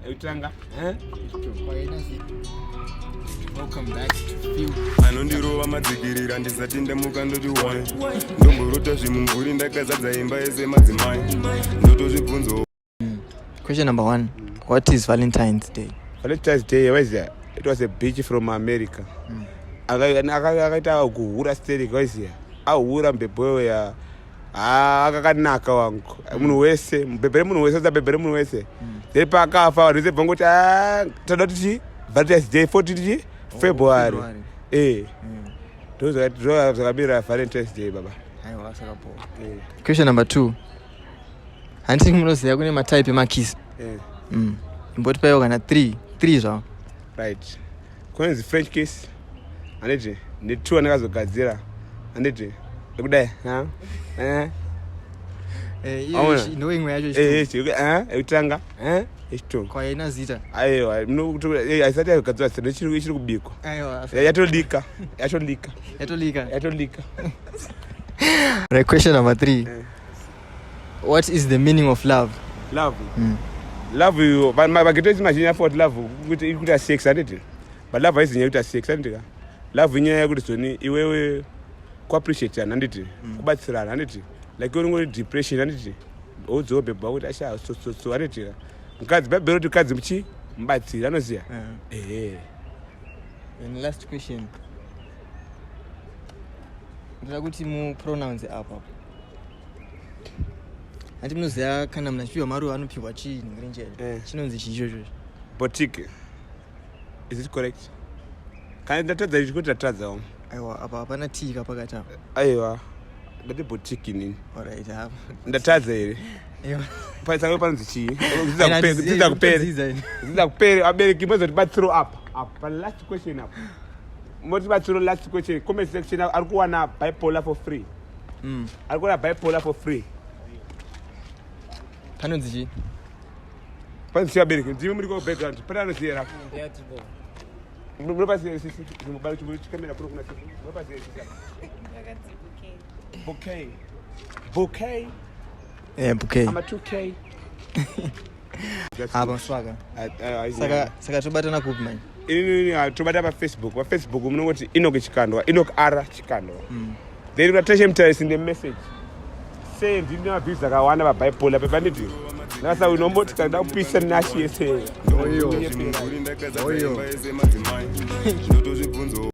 Yekutanga. Welcome back to Feel. Anondirova madzikirira ndisati ndamuka ndoti wai ndomborota zvimumvuri ndakazadza imba yese madzimai ndotozvibvunzo. Question number one. What is Valentine's Day? Valentine's Day waiziya, it was a bitch from America. Akaita kuhura sterek, waiziya, ahura mbebhoyo ya akakanaka wangu. Munhu wese bhebhere, munhu wese bhebhere, munhu wese. Then paakafa vanhu vese bvangoti, "Ah, toda kuti chi Valentine's Day 14 chi February." February. Ndo zvakamira Valentine's Day, baba. Aiwa, saka po. Question number two. Handiti munoziva kune matype emakiss? Imbotipaiwo kana 3 3 zvavo. Right, kunonzi French kiss, handiti? Ne2 andakazogadzira, handiti? Ekudai, ha? Aona. Ndo imwe yacho. Ekutanga, echitu. Kwaina zita? Aiwa, haisati yagadzirwa zita, ichiri kubikwa. Aiwa. Yatolika, yatolika. Yatolika. Yatolika. Right, question number 3. What is the meaning of love? Love. Love iyo magetosi mazhinji afa kuti love kuti iri kuita sex, handiti? But love haizi nyaya yekuita sex, handiti ka? Love inyaya yekuti zoni iwewe kuappreciatana, handiti? Kubatsirana, handiti? Like iwe unongori depression, handiti? Udzowo bhebha kuti asha sososo, handiti ka? Mukadzi, Bhaibheri kuti mukadzi muchi mubatsiri anoziya. Ehe. And last question. Ndoda kuti mupronounce apa. Handiti munoziva kana munhu achipiwa maruva anopiwa chii nrenjere? Chinonzi chii ichocho? Bouquet. Is it correct? Kana ndatadza ichi kuti ndatadzawo. Aiwa, apa hapana tii kapakati apa. Aiwa, ndati bouquet inini. Alright, apa. Ndatadza here? Aiwa. Paisanga panonzi chii? Aina, Dzidza kupere. kutodzidza ini. Dzidza kupere. Abereki, mozotibatsiro apa apa pa last question apa, motibatsiro last question. Comment section, ari kuwana bipolar for free. Ari kuwana bipolar for free. Panonzi chii? Panonzi chii, abereki? Ndimi muri ko background, pane anoziva rapo? Munopaziva sisi? Chikamera kuno kuna sisi, munopaziva sisi apa? Bouquet, bouquet. Bouquet. Ama 2K. Apa swaka. Saka tobatana kupi manje? Inini tobata paFacebook. PaFacebook munongoti Enock Chikandwa, Enock R Chikandwa. Then unatashe mutarisi nemessage sei ndine maviews akawanda pabipolar pepanditi nasa unomboti kada kupisa nashi yese. Zvimumvuri ndakazadza imba yese madzimai ndotozvibvunzo.